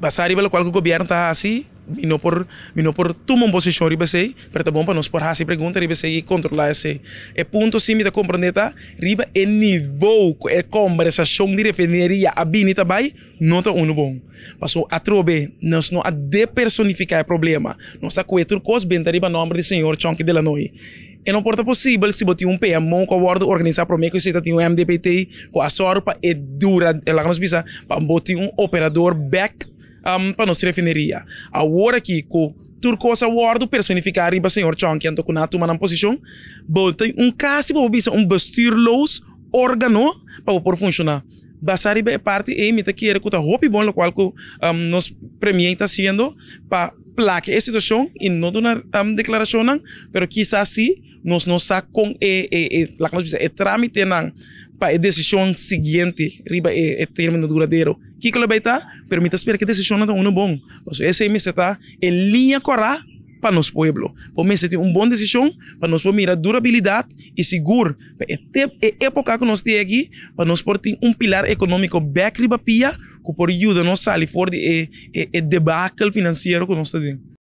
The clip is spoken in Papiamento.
Basá riba lokual ku gobièrnu ta hasi, mi no por mi no por tuma un posishon riba esei, pero ta bon pa nos por hasi pregunta riba esei i kontrolá esei. E punto si mi ta komprendé ta riba e nivou ku e kombersashon di refineria a bini ta bai no ta unu bon. Pasobra atrobe nos no a depersonifiká e problema, nos a kue tur kos benta riba nòmber di señor Chonky Delanoy. E no por ta posibel si bo tin un PMO ku a wòrdu organisá promé ku esei ta tin un MDPT ku a sòru pa e dura, laga nos bisa, pa bo tin un operador bèk pa nos refineria. Awor aki ku tur kos a wòrdu personifiká riba señor Chonky anto ku nan a tuma nan posishon, bo tin un kasi bo por bisa un bestuurloos órgano pa bo por funshoná. Basá riba e parti ei mi ta kere ku ta hopi bon lokual ku nos premier ta hasiendo pa plaka e situashon i no duna deklarashonnan, pero kisas si nos no sa kon e e laga nos bisa e trámitenan pa e desishon siguiente riba e término duradero kiko lo bai ta, pero mi ta spera ku e desishonnan ta unu bon pasobra esei mester ta e liña kòrá pa nos pueblo. Por mester tin un bon desishon pa nos por mira durabilidat i sigur pa e e epoka ku nos tin aki pa nos por tin un pilar ekonómiko bèk riba pia ku por yuda nos sali for di e e debakel finansiero ku nos ta den.